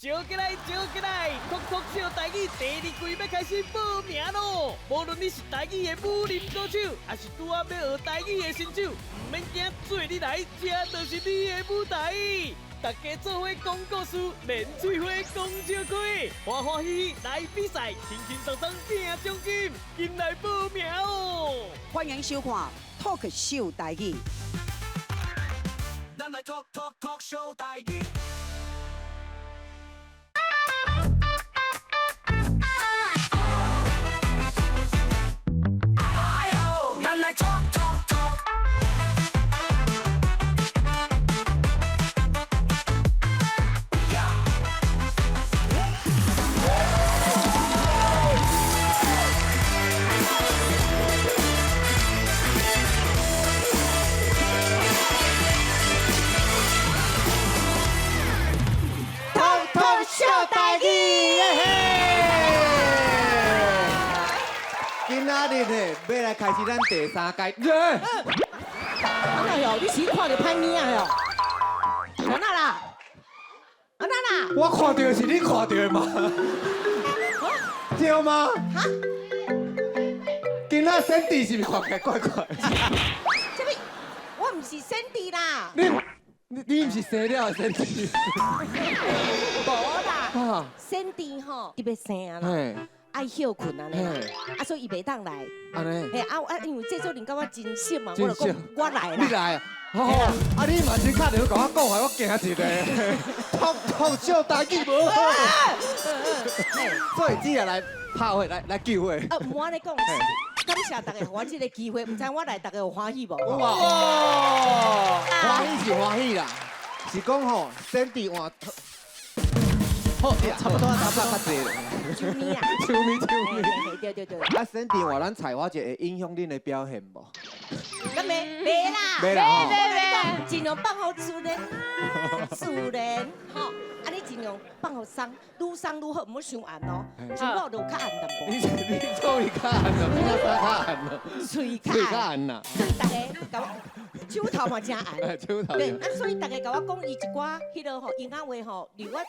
招起來，招起來！脫口秀台語第二季欲開始報名囉！無論你是台語的武林高手，抑是拄仔欲學台語的新手，毋免驚，做你來，這就是你的舞台。大家做伙講故事，練喙花講笑話，歡歡喜喜來比賽，輕輕鬆鬆拼獎金，緊來報名哦！歡迎收看《脫口秀台語》。咱來 talk talk talk show 台語。哎呦，咱來 talk talk talk。脫口秀台語，嘿！今仔日呢，欲來開始咱第三屆。哎喲，你是看著歹物仔喲？按怎啦？按怎啦？我看著的是你看著的嗎？對嗎？今仔 Sandy 是毋是看起來怪怪？啥物？我毋是 Sandy 啦。你毋是生了的 Sandy？無啦，Sandy 吼，伊欲生啊啦，愛歇睏按呢啦，啊所以伊袂當來。按呢。嘿啊啊，因為製作人佮我真熟嘛，我就講我來啦。你來啊？哦，啊你嘛是敲電話共我講話，我驚一下。脫口秀台語無好。所以只係來拍火，來來救火。啊，毋按呢講，感謝大家予我這个機會，毋知我來大家有歡喜無？哇！歡喜是歡喜啦，是講吼，Sandy 換。好，差不多，差不多較濟啦。手尾啊，手尾手尾。對對對。啊，Sandy 換咱菜花一會影響恁的表現無？敢袂？袂啦。袂啦吼。袂袂。盡量放予自然，自然吼。啊，你盡量放予鬆，愈鬆愈好，毋好傷絚哦。像我就較絚淡薄。你做伊較絚咯，你較絚咯。喙較絚啦。所以大家共我手頭嘛誠絚。手頭。對，啊，所以大家共我講伊一寡彼个吼閒仔話吼，令我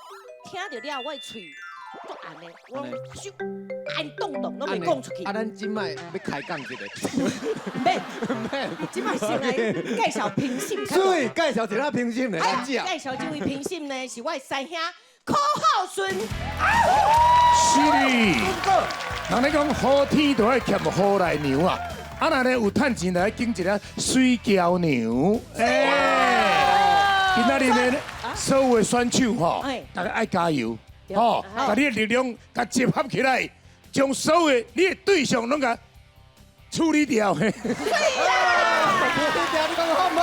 聽著了，我的喙足絚的，我手絚動動攏袂講出去。啊，咱這擺欲開講一下。免，免。這擺先來介紹評審。水，介紹一下評審來。介紹這位評審呢，是我的師兄柯浩順。是哩。人咧講好天就愛欠雨來娘啊，啊若咧有趁錢來揀一个水嬌娘。哎，今仔日呢，所有的選手吼，大家愛加油，吼，共你的力量共集合起來，將所有的你的對象攏共處理掉。處理掉，你講好無？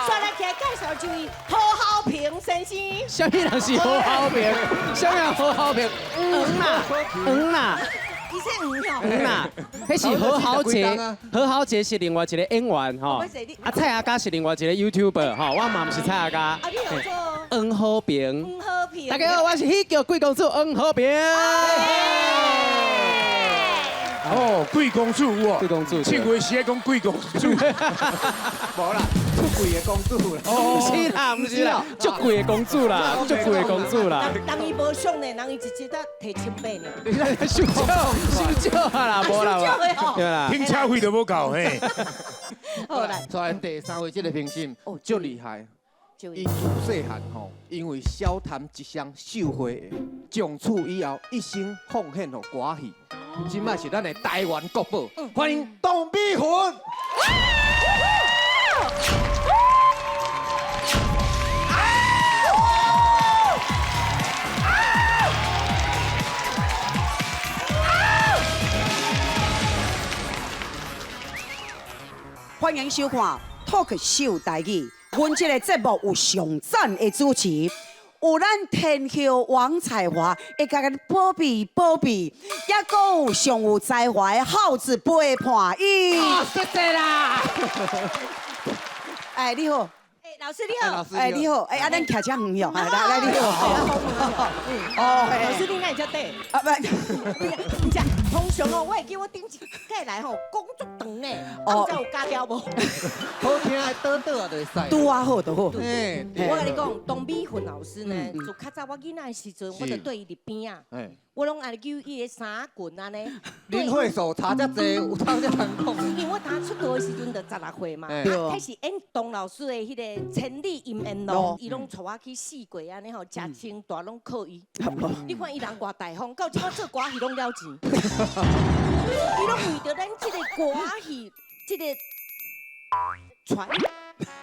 再來起來介紹這位何浩平先生。啥物人是何浩平？啥物人何浩平？黃啦，黃啦。伊姓黃吼。黃啦，彼是何豪傑，何豪傑是另外一個演員吼。啊，蔡阿嘎是另外一個 YouTuber 吼，我嘛毋是蔡阿嘎。啊，你有做？黃浩平。黃浩平。大家好，我是喜劇貴公子黃浩平。哦，貴公子有哦。貴公子。唱歌時愛講貴公子。無啦，出櫃的公主啦。毋是啦，毋是啦，足貴的公主啦，足貴的公主啦。當伊無上呢，人伊一直得提18呢。傷少，傷少啊啦，無啦，對啦。停車費都無夠嘿。好來，再來第三位這个評審，足厲害。伊自細漢吼，因為小貪一雙受賄的，從此以後一生奉獻予歌戲。這擺是咱的台灣國寶，歡迎董美雲。歡迎收看《脫口秀台語》。阮這個節目有上讚的主持，有咱天后王彩樺會共咱保庇保庇，抑閣有上有才華的孝子陪伴伊。哦，謝謝啦。哎，你好。哎，老師你好。哎，你好，哎，啊，咱徛遮遠哦，來來，你好。哦，老師你哪會遮短？啊，不，毋是，通常哦，我會記我頂一屆來吼，講足長呢，啊，毋知有加掉無？好聽的倒倒啊，就會使。拄啊好就好。我共你講，董美雲老師呢，自較早我囡仔的時陣，我就對伊佇邊仔，我攏愛揪伊的衫裙按呢。恁會所差遮濟，有通遮通講。因為我當出道的時陣就16歲嘛，啊，開始演董老師的彼個《千里姻緣路》，伊攏帶我去試過按呢吼，食穿大攏靠伊。你看伊人偌大方，到這擺做歌戲攏了錢。伊攏為著咱這個歌戲，這個傳。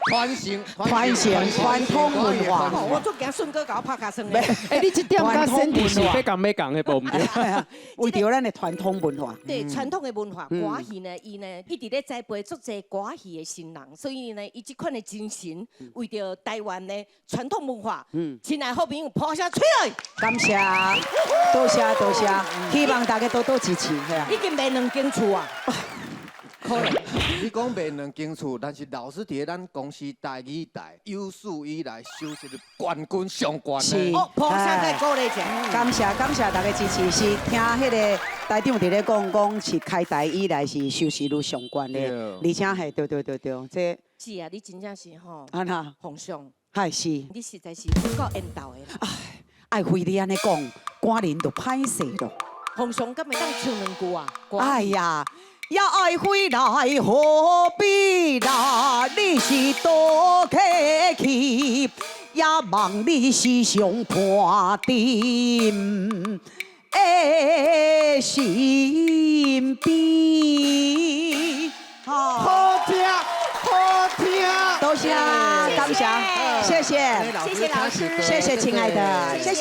傳承、傳承、傳統文化。我足驚順哥共我拍尻川的。哎，你這點佮身體是欲仝欲仝的，無毋對？為著咱的傳統文化。對，傳統的文化，歌戲呢，伊呢一直咧栽培足濟歌戲的新人，所以呢，伊這款的精神，為著台灣的傳統文化，親愛好朋友，拍聲吹來。感謝，多謝多謝，希望大家多多支持。已經賣兩間厝啊！可能你講賣兩間厝，但是老師佇咧咱公司台語台有史以來收視率冠軍上懸。是，哦，拍聲再鼓勵一下。感謝感謝大家支持，是聽彼個台長佇咧講，講是開台以來是收視率上懸的，而且係對對對對，這是啊，你真正是吼，按怎？皇上，係是，你實在是有夠緣投的啦。愛妃你按呢講，官人就歹勢咯。皇上敢會當唱兩句啊？哎呀！呀，愛妃來何必啦？你是倒客去，也望你時常伴踮的身邊。好聽，好聽，多謝，感謝，謝謝，謝謝老師，謝謝親愛的，謝謝，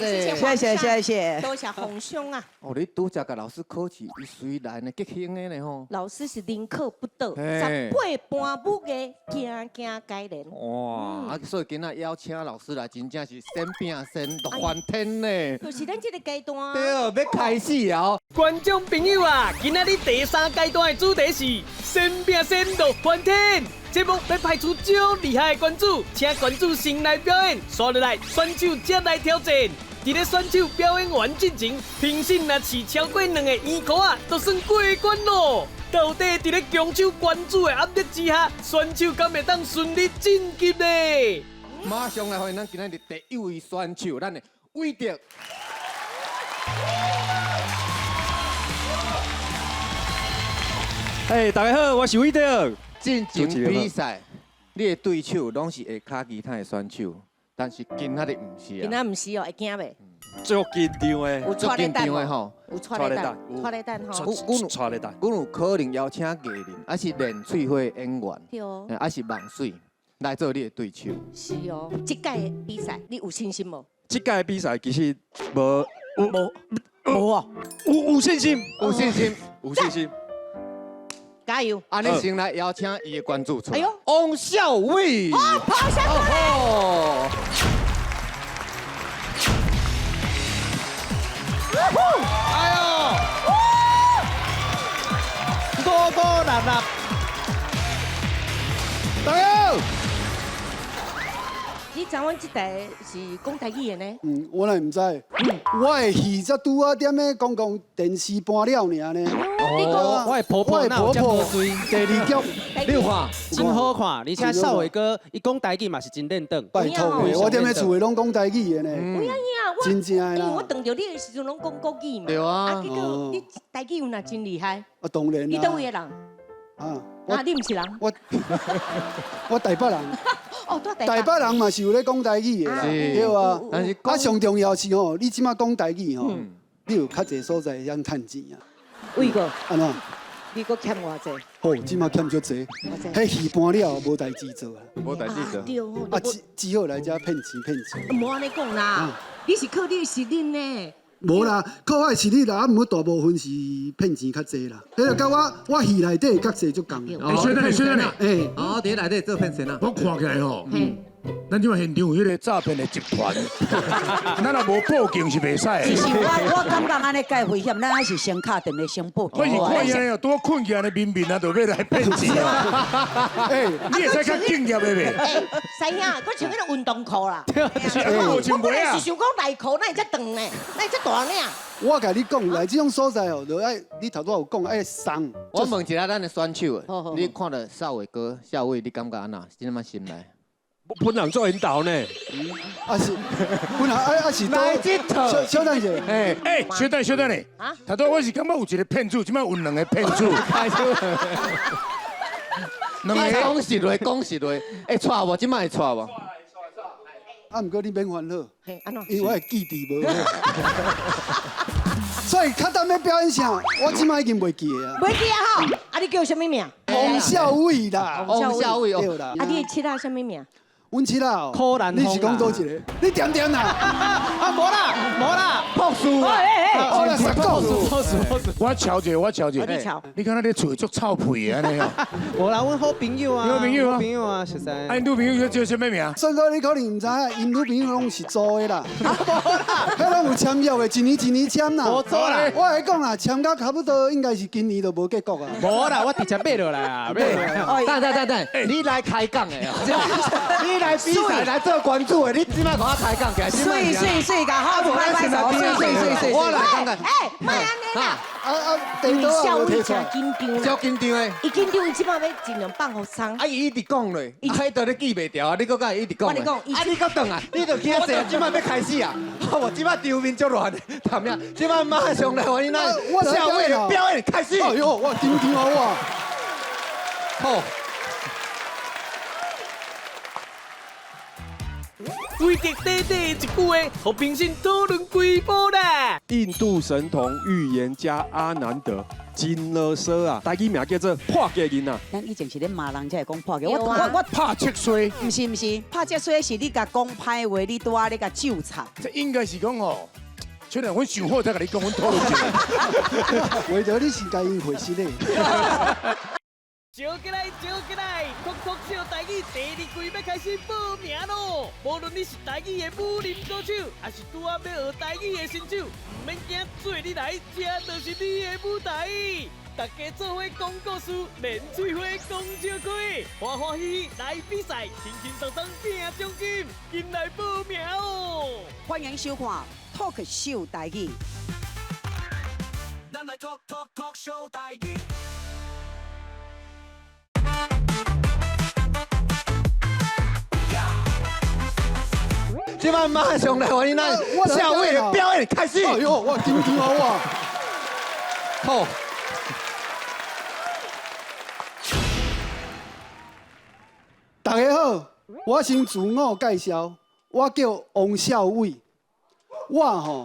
謝謝，謝謝，多謝皇上啊！哦，你拄才共老師考試，伊隨來呢，激興的呢吼。老師是寧可不倒，18般武藝，行行皆練。哇！啊，所以今仔邀請老師來，真正是先拼先樂翻天呢。就是咱這個階段。對，欲開始啊！觀眾朋友啊，今仔日第三階段的主題是先拼先樂翻天。節目欲派出足厲害的關主，請關主先來表演，紲落來選手才來挑戰。佇咧選手表演完進前，評審若試超過兩个圓箍仔，就算過關囉。到底佇咧強手關主的壓力之下，選手敢會當順利晉級呢？馬上來歡迎咱今仔日第一位選手，咱的偉德。嘿，大家好，我是偉德。進前比賽，你的對手攏是下跤其他的選手，但是今仔日毋是啊。今仔毋是哦，會驚袂？足緊張的，有帶咧等的吼，有帶咧等，帶咧等吼。帶咧等。阮有可能邀請藝人，還是練喙火演員，對哦，還是網水來做你的對手。是哦，這屆比賽你有信心無？這屆比賽其實無，無，無哦，有信心，有信心，有信心。加油！按呢先來邀請伊的關注出來。哎呦，翁孝偉。哦，跑下過來。哎呦！五五六六。加油！你知阮這台是講台語的呢？嗯，我哪會毋知？我的戲才拄仔踮咧公共電視播了爾呢。哦，我的婆婆，我的婆婆，第二集，你有看？真好看，而且少偉哥伊講台語嘛是真練轉。拜託，我踮咧厝內攏講台語的呢。有影，真正的啦。我碰著你的時陣攏講國語嘛。對啊。啊，結果你台語有若真厲害。啊，當然啦。你佗位的人？啊。啊，你毋是人？我台北人。哦，台北人嘛是有咧講台語的啦，對啊。但是啊，上重要是吼，你這擺講台語吼，你有較濟所在會當趁錢啊。偉哥，按怎？你閣欠偌濟？哦，這擺欠足濟，彼戲搬了無代誌做啊。無代誌做。對哦。啊，只好來遮騙錢騙錢。無按呢講啦，你是靠你的實力呢。無啦，靠我的實力啦，啊，毋過大部分是騙錢較濟啦。彼個佮我戲內底角色足仝。欸，先生，先生，欸，哦，佇內底做騙錢啊。我看起來吼，咱這馬現場有彼个诈骗的集团，咱若无报警是袂使的。其实我感觉按呢介危险，咱还是先敲电话先报警。我是看伊按呢，拄好睏起来面面啊，就欲来骗钱啊！欸，你会使较敬业的袂？欸，师兄，阁穿彼个运动裤啦。是啊，无穿我本袜啊来是想讲内裤，哪会遮长呢？哪会遮大领？我共你讲，来这种所在哦，就爱你头拄仔有讲爱送。我问一下咱的选手，你看著少伟哥、少伟，你感觉按怎？这马心内？本人做𪜶头呢？啊是，本人啊啊是。来这套。小小等一下，欸欸，小等小等咧。头拄我是感觉有一个骗子，这马有两个骗子。两个。讲实话，讲实话，会错无？这马会错无？啊，毋过你免烦恼，因为我的记忆无好，所以较等欲表演啥，我这马已经袂记得啊。袂记啊吼！啊，你叫啥物名？王少伟啦。王少伟对啦。啊，你的七仔啥物名？阮七仔哦，你是讲佗一个？你点点啦！啊，无啦，无啦，朴树啊！我来实讲，朴树，朴树。我瞧者，我瞧者。你瞧。你看咱咧厝足臭屁按呢哦。无啦，阮好朋友啊。好朋友啊。朋友啊，实在。啊，𪜶女朋友叫啥物名？帅哥，你可能毋知影，𪜶女朋友拢是租的啦。彼拢有签约的，一年一年签啦。无租啦。我来讲啦，签到差不多应该是今年就无结果啊。无啦，我直接买落来啊，买。等等等等，你来开讲的哦。你来比赛来做关注的，你这马共我开讲起来。水水水，共好拍拍手，水水水水。我来讲讲。欸，莫按呢啦。啊啊，地图少伟真紧张，超紧张的。伊紧张，伊这马欲尽量放予松。啊，伊一直讲落，伊彼都咧记袂牢啊！你阁共伊一直讲。我跟你讲，啊，你阁转啊，你就起来坐，这马欲开始啊！我这马场面足乱的，踮遐，这马马上来欢迎咱少伟的表演开始。哎哟，我紧张啊我。好。为着短短一句话，予评审讨论规晡啦。印度神童预言家阿南德真啰嗦啊，台语名叫做破格囡仔。咱以前是咧骂人才会讲破格，我拍七衰，毋是毋是，拍七衰是你共讲歹话，你拄仔咧共咒惨。这应该是讲哦，虽然阮想好才共你讲，阮讨论一下。为着你是共𪜶回事咧。招起来，招起来！脱口秀台语第二季欲开始报名咯！无论你是台语的武林高手，还是拄仔欲学台语的新手，毋免惊，做你来，这就是你的舞台。大家做伙讲故事，连喙花讲笑话，欢欢喜喜来比赛，轻轻松松拼奖金，紧来报名哦！欢迎收看《脱口秀台语》。咱来 talk talk talk show 台语。这马马上来欢迎咱少伟的表演开始。哎哟，我紧张啊我。好。大家好，我先自我介绍，我叫王少伟。我吼，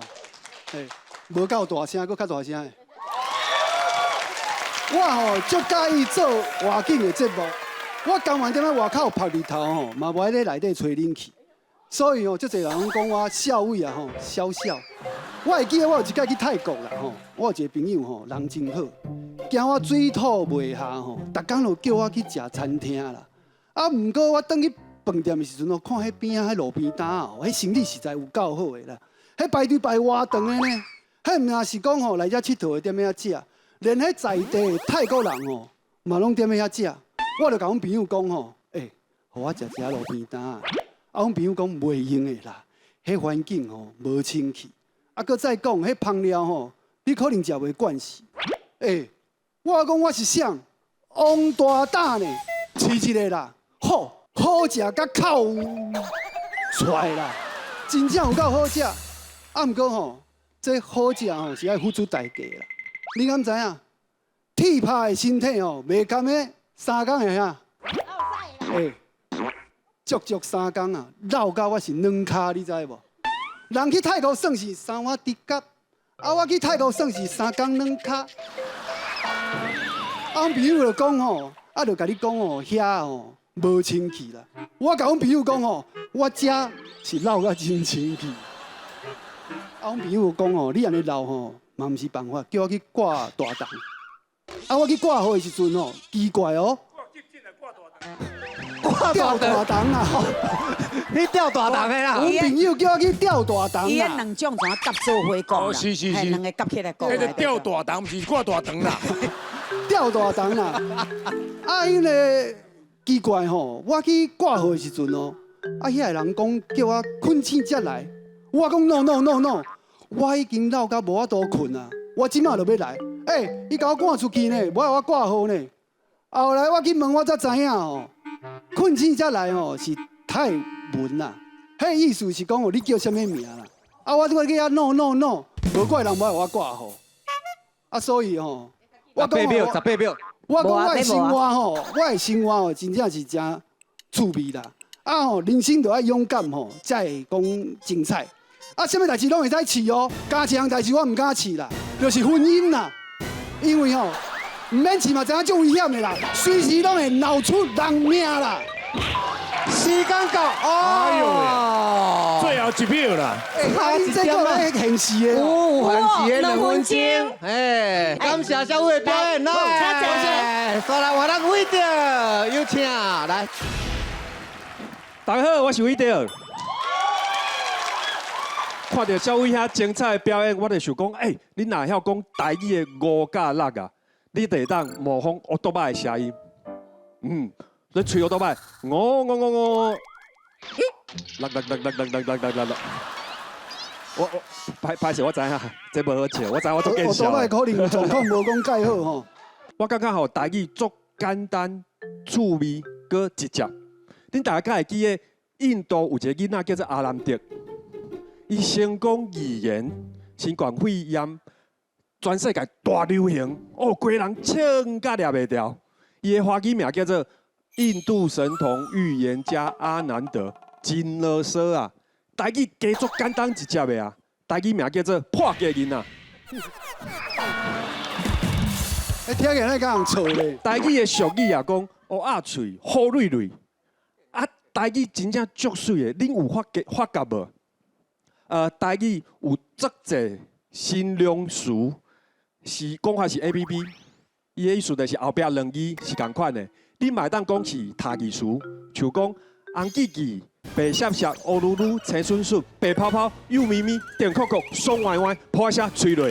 欸，无够大声，阁较大声的。我吼足佮意做外景的节目，我甘愿踮咧外口曝日头吼，嘛无爱咧内底吹冷气。所以吼，足济人拢讲我少伟啊吼，痟痟。我会记得我有一摆去泰国啦吼，我有一个朋友吼，人真好，惊我水土袂合吼，逐工就叫我去食餐厅啦。啊，毋过我转去饭店的时阵哦，看彼边仔彼路边摊哦，彼生意实在有够好的啦。彼排队排偌长的呢，彼毋但是讲吼来遮𨑨迌的踮遐食，连彼在地的泰国人吼，嘛拢踮遐食。我就共阮朋友讲吼，欸，予我食一下路边摊。啊，阮朋友讲袂用的啦，彼环境吼无清气。啊，阁再讲，彼芳料吼，你可能食袂惯势。欸，我讲我是啥？王大胆呢，试一下啦，好，好食甲哭出来啦，真正有够好食。啊，毋过吼，这好食吼是爱付出代价啦。你敢知影？铁拍的身体吼，袂甘彼三工的啥？欸，足足三工啊，老到我是软跤，你知无？人去泰国算是三碗猪脚，啊，我去泰国算是三工软跤。啊，阮朋友就讲吼，啊，就共你讲吼，遐吼无清气啦。我共阮朋友讲吼，我遮是老甲真清气。啊，阮朋友讲吼，你按呢老吼，嘛毋是办法，叫我去挂大肠。啊，我去挂号的时阵吼，奇怪哦，挂大肠啊！你吊大筒的啦。阮朋友叫我去吊大筒伊啦。兩種怎夾做伙講啦？是是是，兩個夾起來講。彼個吊大筒，毋是掛大腸啦。吊大筒啦。啊，彼个奇怪吼，我去掛號的時陣哦，啊，遐个人講叫我睏醒才來，我講 no no no no，我已經老到無法度睏啊，我這馬就欲來。欸，伊共我趕出去呢，無愛我掛號呢。後來我去問我才知影吼，睏醒才來吼是泰文啦，彼意思是講哦，你叫啥物名啦？啊，我這個叫 no no no，無怪人無愛我掛號。啊，所以吼，我18秒，18秒。我講我的生活吼，我的生活吼，真正是誠趣味啦。啊吼，人生就愛勇敢吼，才會講精彩。啊，啥物代誌攏會使試哦，加一項代誌我毋敢試啦，就是婚姻啦。因為吼，毋免試嘛，知影足危險的啦，隨時攏會鬧出人命啦。時間到，哎呦，最後一秒啦。啊，你這個咧現實的，有現實的2分鐘。哎，感謝小偉的表演來，煞來換咱偉德，有請來。大家好，我是偉德。看到小偉遐精彩的表演，我就想講，欸，你若曉講台語的5佮6啊，你就會當模仿烏多仔的聲音。嗯，你吹烏多仔，五五五五，六六六六六六六六六六。我歹歹勢，我知影，這無好笑，我知我足見笑。烏多仔可能狀況無講蓋好吼。我感覺吼，台語足簡單、趣味、閣直接。恁大家敢會記得印度有一個囡仔叫做阿南德？伊成功預言新冠肺炎全世界大流行，哦，規人穿甲掠袂牢。伊的華語名叫做印度神童預言家阿南德，真囉嗦啊！台語加足簡單直接的啊，台語名叫做破格囡仔。欸，聽起來敢人錯咧？台語的俗語啊，講烏鴨喙好蕊蕊，啊，台語真正足媠的，恁有發覺發覺無？台語有足濟形容詞，是講法是 A P P，伊的意思就是後壁兩字是仝款的。你嘛會當講是他義詞，像講紅記記、白閃閃、烏嚕嚕、青筍筍、白泡泡、幼咪咪、電殼殼、爽歪歪、破聲吹落。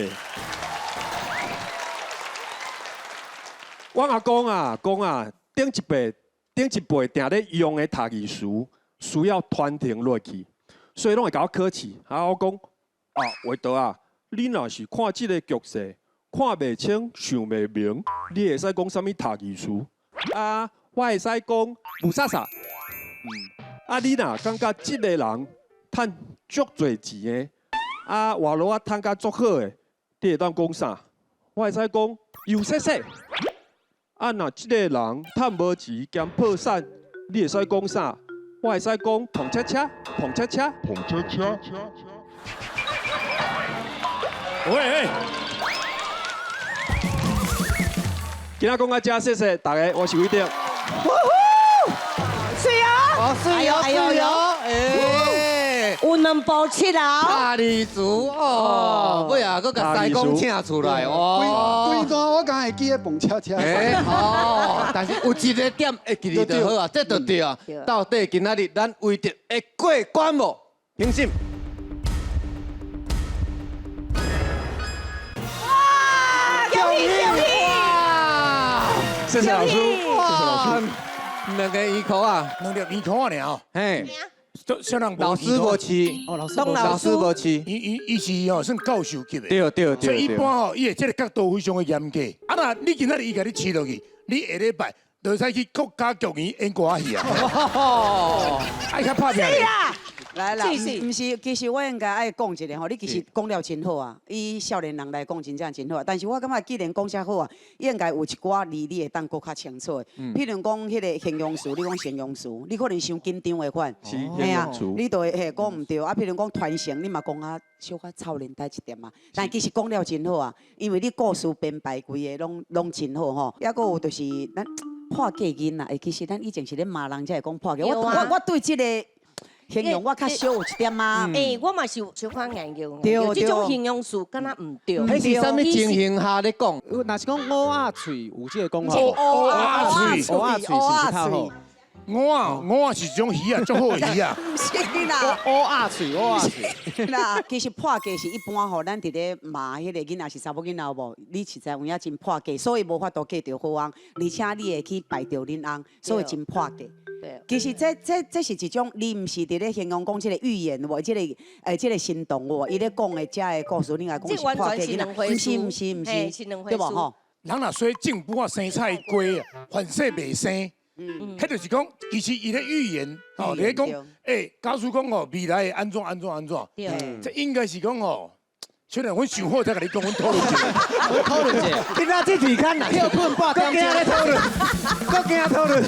我阿公啊，講啊，頂一輩頂一輩定咧用的他義詞，需要傳承落去。所以攏會共我考試，啊！我講啊，維德啊，你若是看這個局勢，看袂清、想袂明，你會使講啥物他義詞？啊，我會使講霧煞煞。嗯，啊，你若感覺這個人趁足濟錢的，啊，活路仔趁甲足好的，你會當講啥？我會使講又說說。啊，若這個人趁無錢兼破產，你會使講啥？我會使講碰車車，碰車車，碰車車。喂喂，今仔講到這，謝謝大家，我是偉德。水哦，哦，水哦，水哦，哎，有2步7啊。大理族哦，尾啊，閣共師公請出來哦。規段我敢會記得蹦車車。哎，哦，但是有一個點會記得就好啊，這就對啊。到底今仔日咱維德會過關無？評審。哇！恭喜恭喜！謝謝老師，謝謝老師。兩個耳殼啊，兩粒耳殼爾哦。嘿。老師無試，老師無試，伊是吼算教授級的，對對對，所以一般吼，伊的這個角度非常的嚴格。啊，若你今仔日伊共你試落去，你下禮拜就會使去國家劇院演歌仔戲啊！愛較拍拼。來啦，毋是，其實我應該愛講一下吼，你其實講了真好啊，以少年人來講，真正真好啊。但是我感覺既然講遮好啊，應該有一寡字你會當閣較清楚的。譬如講彼个形容詞，你講形容詞，你可能傷緊張的款，嘿啊，你就會嘿講毋對。啊，譬如講傳承，你嘛講啊小可臭年代一點啊。但其實講了真好啊，因為你故事編排規个攏真好吼。抑閣有就是咱破格囡仔，其實咱以前是咧罵人才會講破格。我對這个形容我較少有一點啊。欸，我嘛是有小可研究，這種形容詞敢若毋對。彼是啥物情形下咧講？若是講烏鴉喙，有這個講法。烏鴉喙，烏鴉喙是毋是較好？我啊，我啊是一种鱼啊，足好的鱼啊。毋是啦，乌鸭喙，乌鸭喙。啦，其实破格是一般吼，咱伫咧骂彼个囡仔是查某囡仔有无？你实在有影真破格，所以无法度嫁著好翁，而且你会去败著恁翁，所以真破格。其实这是一种，你毋是伫咧形容讲这个寓言无，这个生动无，伊咧讲的这个故事，你来讲是破格囡仔，毋是毋是毋是，对无吼？人若说政府啊生菜瓜啊，凡势袂生，彼就是讲，其实伊咧预言，吼，咧讲，欸，假使讲吼，未来会按怎按怎按怎，这应该是讲吼，虽然阮想好才共你讲，阮讨论一下，阮讨论一下。你哪这题较难？歇睏半点阁惊咧讨论，阁惊讨论。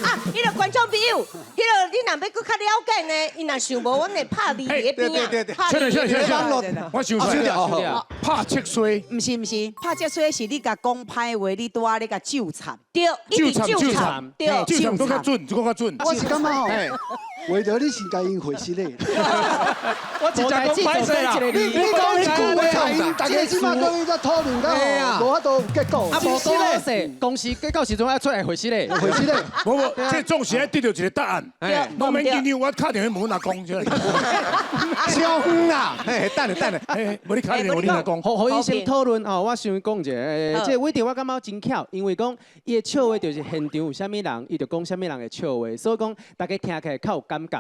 啊，彼个观众朋友，彼个你若欲阁较了解呢，伊若想无，阮会拍字伫咧边啊。拍字。我想出来，拍七衰。毋是毋是，拍七衰是你共讲歹话，你拄仔咧共咒惨。对，咒惨咒惨，对，咒惨阁较准，阁较准。我是感觉吼，为着你是共𪜶回事咧。我直接讲歹势啦。你讲一句话，大家这马搁咧讨论到吼，无法度有结果。啊，无讲好势，公司计到时阵爱出来回事咧。回事咧。无无，这总是爱得到一个答案。拢免紧张，我敲电话问阿公出来。超远啦！嘿，等下等下，嘿，无你敲电话恁阿公。予伊先讨论哦，我想讲一下，这个伟哲我感觉真巧，因为讲伊的笑话就是现场有啥物人，伊就讲啥物人的笑话，所以讲大家听起来较有感觉。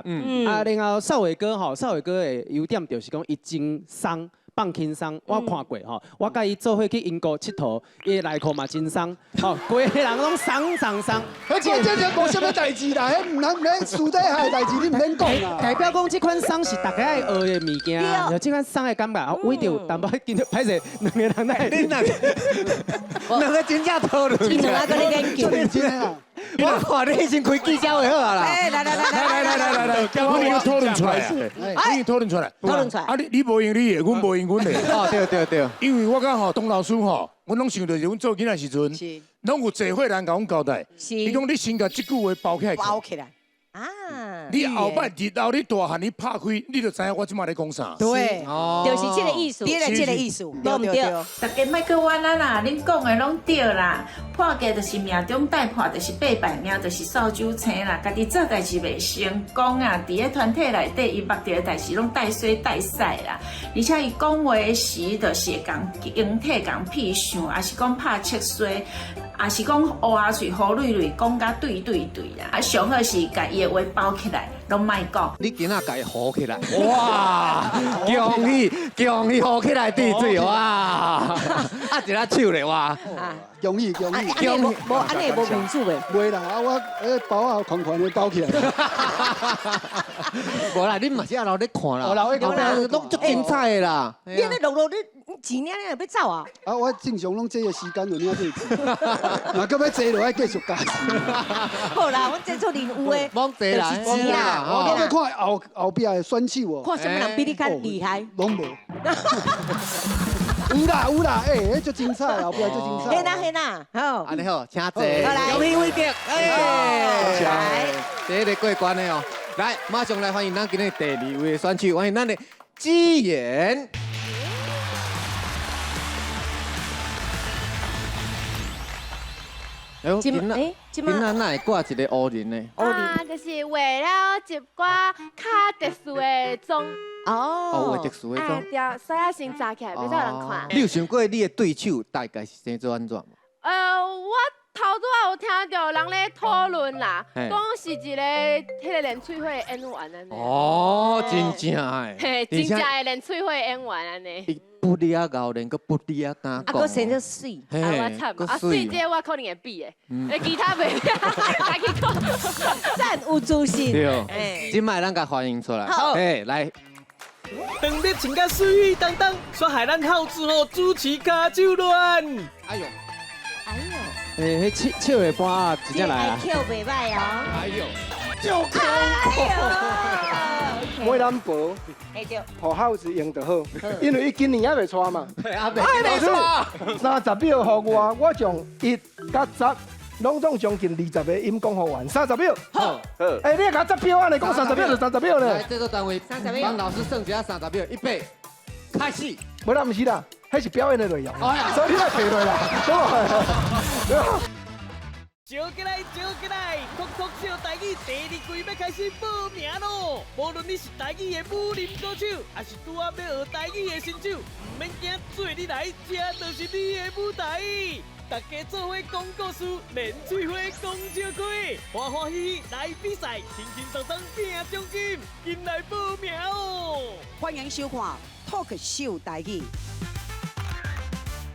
啊，然后少伟哥吼，少伟哥的优点就是讲伊真松。放轻松，我看过吼，我佮伊做伙去英国𨑨迌，伊的内裤嘛真松，吼，规个人拢松松松。我这这无啥物代志啦，彼毋通免私底下的代志，你毋免讲啦。代表讲这款松是大家爱学的物件，有这款松的感觉。伟哲有淡薄紧张，歹势两个人来。恁两个，两个真正讨论。恁两个咧研究。我看你先开记者会好啊啦。哎，来来来来来来来来，我们讨论出来，我们讨论出来，讨论出来。啊，你无用你的，阮无用阮的。哦，对对对。因为我感觉吼，董老师吼，阮拢想到是阮做囡仔时阵，拢有济岁人共阮交代。伊讲你先共这句话包起来。包起来。啊！你后摆日后你大汉你拍开，你就知影我这马咧讲啥。对，就是这个意思。对，这个意思，对毋对？大家莫阁冤啊啦！恁讲的拢对啦。破格就是命中带破，就是八败命，就是扫帚星啦。家己做代志袂成功啊，伫咧团体内底，伊目著的代志拢带衰带屎啦。而且伊讲话时，就是会共形体共屁想，抑是讲拍七衰。也是讲乌鸦喙好蕊蕊，讲甲对对对啦。啊，上好是共伊的话包起来，拢莫讲。你今仔共伊糊起来，哇！恭喜恭喜糊起来滴水哇！啊，一下手咧哇！恭喜恭喜！恭喜！无按呢无面子的。袂啦，啊我迄包啊宽宽的包起来。无啦，你嘛是也留咧看啦。留咧看，拢足精彩的啦。你按呢录录，你钱领领就欲走啊？啊，我正常拢这个时间就领这个钱，若阁欲坐落爱继续加钱。好啦，阮这出任务的，就是钱啦。我阁欲看后后壁的选手哦。看啥物人比你较厉害？拢无。有啦有啦，欸，彼足精彩，后壁足精彩。嘿啦嘿啦，好。按呢好，请坐。恭喜伟哲，哎，来，第一个过关的哦。来，马上来欢迎咱今日第二位的选手，欢迎咱的基妍。哎呦，今仔今仔哪会挂一个乌人呢？啊，就是画了一寡较特殊的妆。哦，画特殊的妆。对，所以先扎起来，袂使人看。你有想过你的对手大概是生做按怎？我头拄仔有听著人咧讨论啦，讲是一个彼个练喙火的演员按呢。哦，真正的。嘿，真正的练喙火的演员按呢。不离啊𠢕练，阁不离啊敢讲。啊，阁生做媠。啊，我惨啊，媠这个我可能会比的，其他袂。家己讲。赞有自信。对。这摆咱共欢迎出来。好。嘿，来。当日穿甲媠当当，煞害咱孝子吼主持跤手乱。哎呦，哎呦，欸，彼笑的伴仔真正来啊！笑袂歹哦。哎呦，就恐怖。买咱婆，予孝子用就好，因为伊今年还袂娶嘛。还袂娶。30秒予我，我将1佮10。拢总将近20个音讲予完，30秒。好，好。欸，你共十秒按呢讲30秒就30秒咧。来，制作单位，帮老师算一下30秒，预备，开始。无啦，毋是啦，彼是表演的内容，所以你莫提落啦，对无？招起来，招起来！脱口秀台语第二季欲开始报名咯！无论你是台语的武林高手，抑是拄仔欲学台语的新手，毋免惊，做你来，这就是你的舞台。大家做伙讲故事，练喙花讲笑话，欢欢喜喜来比赛，轻轻松松拼奖金，紧来报名哦！欢迎收看《Talk 秀台语》。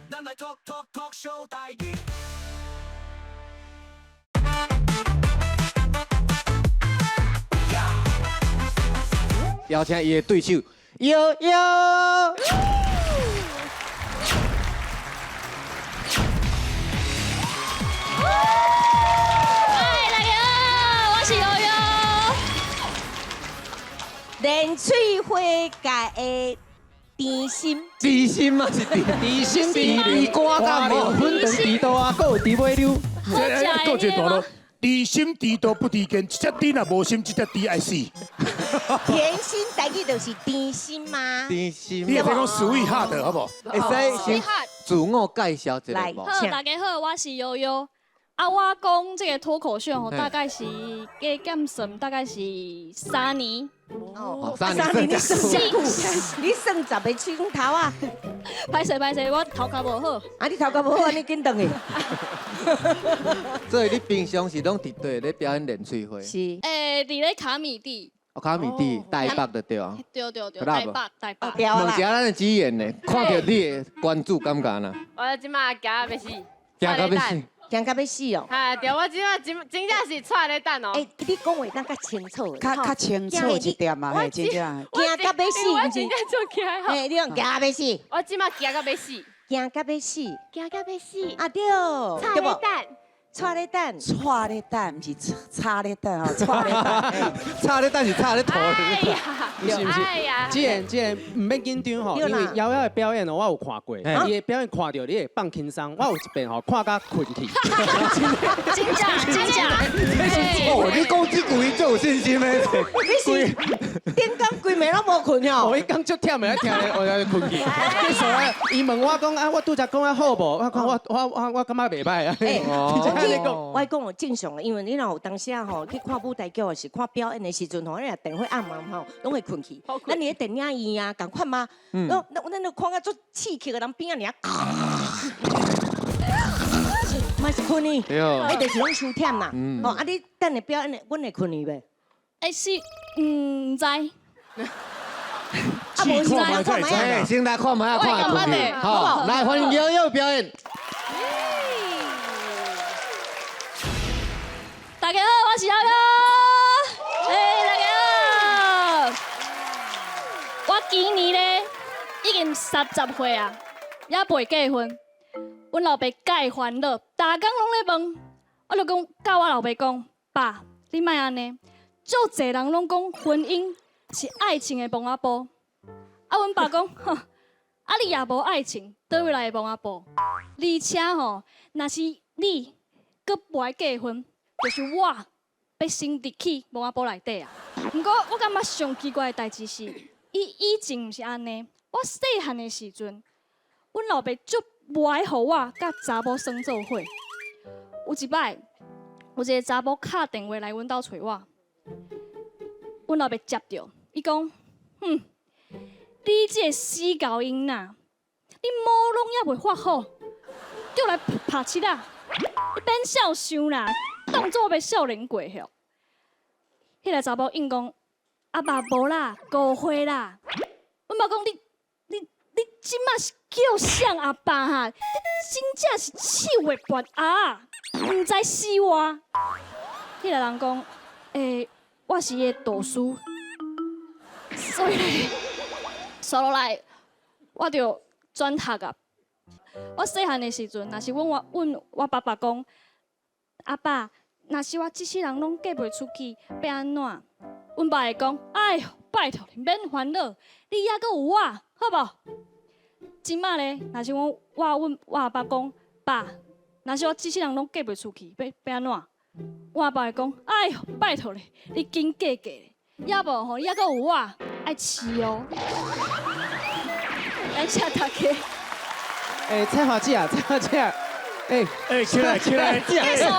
咱来 talk talk talk 秀台语。邀请伊的对手悠悠。嗨，大家好，我是悠悠。连翠花界的甜心，甜心嘛是甜，甜心甜甜瓜瓜牛粉肠甜豆啊，阁有猪尾溜。阁有一个大路，甜心甜豆不甜坚，这只猪若无心，这只猪爱死。甜心台语就是甜心吗？甜心。你会使讲 sweet heart 好无？会使先自我介绍一下无？好，大家好，我是悠悠。啊，我讲这个脱口秀吼，大概是加减算，大概是3年。哦，3年你算这久，你算10个钟头啊？歹势歹势，我头壳无好。啊，你头壳无好，你紧转去。所以你平常时拢伫佗咧表演练喙花？是。欸，伫咧卡米地。哦，卡米地台北就对啊。对对对，台北台北。问一下咱的主演呢，看到你的关注感觉呢？我这马惊到欲死，惊到欲死。惊到欲死哦！哎，对，我这马真真正是掣咧等哦。欸，你讲话当较清楚，较较清楚一点嘛，嘿，真正。惊到欲死，我真正足惊。嘿，你讲惊到欲死。我这马惊到欲死。惊到欲死。惊到欲死。啊对。掣咧等。掣咧等。掣咧等，毋是插咧等哦，掣咧等。插咧等是插咧头。哎呀，不是不是，这个毋免紧张吼，因为瑶瑶的表演哦，我有看过，伊的表演看到你会放轻松，我有一遍吼看甲困去。真正真正。哦，你讲这句伊足有信心的。你是顶工规暝拢无困吼？我伊讲足忝的，听咧我就困去。结束啊，伊问我讲啊，我拄才讲啊好无？我讲我感觉袂歹啊。我讲哦正常的，因为你若有当时啊吼去看舞台剧，或是看表演的时阵吼，你若电火暗暗吼，拢会困去。咱伫咧电影院啊，仝款吗？咱咱都看甲足刺激的，人边仔尔，嘛是困去。彼就是拢伤忝啦。哦，啊你等下表演的，阮会困去袂？欸是，毋知。啊，无先来看觅啊，先来看觅啊，看会困去。好，来欢迎悠悠表演。大家好，我是悠悠。欸，大家好。我今年咧已经30岁啊，犹未结婚。阮老爸介烦恼，逐工拢咧问。我就讲，佮我老爸讲，爸，你莫按呢。足济人拢讲婚姻是爱情的墓仔布。啊，阮爸讲，哼，啊你也无爱情，佗位来的墓仔布？而且吼，若是你阁无爱结婚，就是我欲先入去墓仔布内底啊。毋过我感觉上奇怪的代志是，伊以前毋是按呢。我细汉的时阵，阮老爸足无爱予我佮查某耍做伙。有一摆，有一个查某敲电话来阮兜揣我，阮老爸接著，伊讲：哼，你这个死猴囡仔，你毛拢犹未发好，就来拍七仔，你免痟想啦，当做袂少年过吼。彼个查某应讲：阿爸无啦，误会啦。阮爸讲你这马是叫啥阿爸哈？你真正是手会拔鸭，毋知死活。彼个人讲：欸，我是伊的导师，所以咧，煞落来我就转学啊。我细汉的时阵，若是问我爸爸讲：阿爸，若是我这世人拢嫁袂出去，欲按怎？阮爸会讲：哎哟，拜托你，免烦恼，你犹阁有我，好无？这马咧，若是我问我阿爸讲：爸，若是我这世人拢嫁袂出去，欲按怎？我阿爸会讲：哎哟，拜托你，你紧嫁嫁咧，犹无吼，你犹阁有我，爱饲哦。感谢大家。欸，菜花姐啊，菜花姐，哎哎，起来起来，继续啊，继续啊，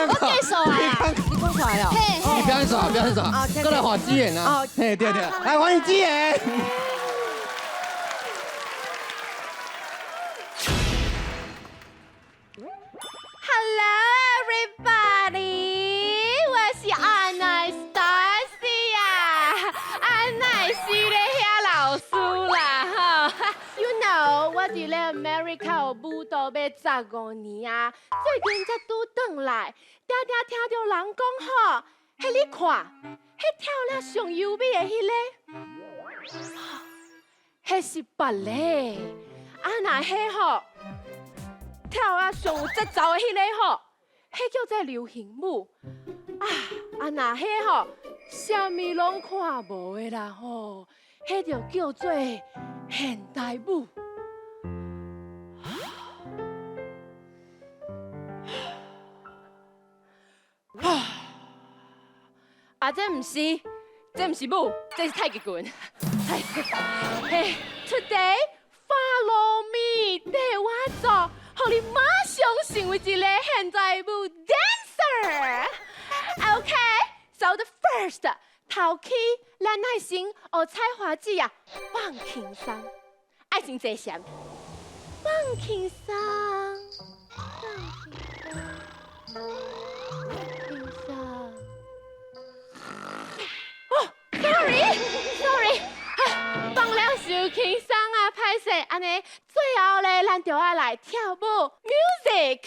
我继续啊，你讲出来了，你表演啥？表演啥？过来换资源啊！嘿，对对，来欢迎资源。 Hello everybody，我是 Anastasia，安奈斯咧遐老师啦吼。You know，我伫咧 America 有舞蹈欲15年啊，最近才拄转来，定定聽著人講吼，彼你看，彼跳了上優美的彼个，彼是芭蕾，啊若彼吼。跳啊上有節奏的彼个吼，彼叫做流行舞啊！啊若彼吼，啥物攏看無的啦吼，彼就叫做現代舞。啊，這毋是，這毋是舞，這是太極拳。嘿，Today follow me，綴我做。予你馬上成為一個現代舞 dancer。OK，so the first 頭起，咱愛先學彩華姊啊，放輕鬆，愛先坐禪，放輕鬆，放輕鬆，放輕鬆。哦，sorry，sorry，放了傷輕鬆啊，歹勢，按呢，最後咧，咱就愛來跳舞，music。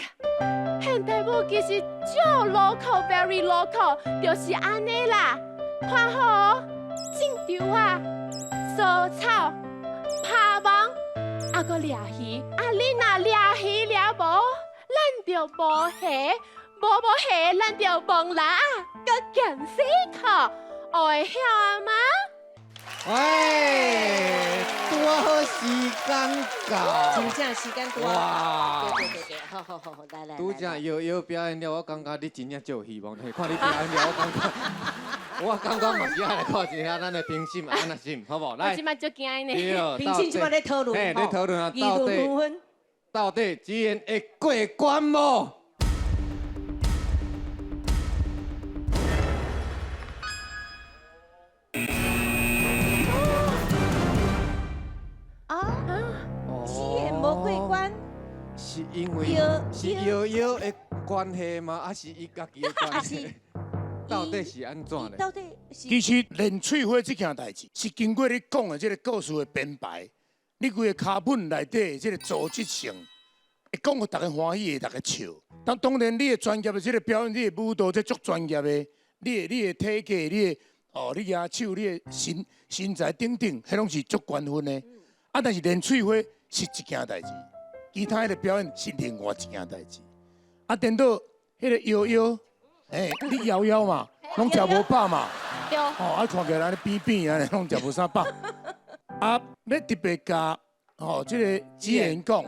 現代舞其實足 local，very local，就是按呢啦。看好，進場啊，掃草、拍網，啊閣掠魚。啊，你若掠魚掠無，咱就無蝦；無蝦，咱就無啦。閣減洗褲，會曉啊嗎？喂，拄好時間到，真正時間拄好。對對對對，好好好好，來來。拄才搖搖表演了，我感覺你真正足有希望。看你表演了，我感覺，我感覺嘛是愛來看一下咱的評審按怎審，好無？來，我這擺足驚呢。評審這擺咧討論，嘿，咧討論啊，到底到底子妍會過關無？是因為是搖搖的關係嗎？還是伊家己的關係？到底是按怎咧？到底是其實練喙花這件代誌，是經過你講的這個故事的編排，你規個腳本內底的這個組織性，會講予大家歡喜，會大家笑。但當然，你的專業的這個表演，你的舞蹈這足專業的，你的體格，你的哦，你舉手，你的身材等等，彼攏是足關分的。啊，但是練喙花是一件代誌。其他彼個表演是另外一件代誌。啊，顛倒彼個搖搖，欸，你搖搖嘛，攏食無飽嘛，哦，啊，看起來按呢扁扁按呢，攏食無啥飽。啊，欲特別共吼這個子妍講，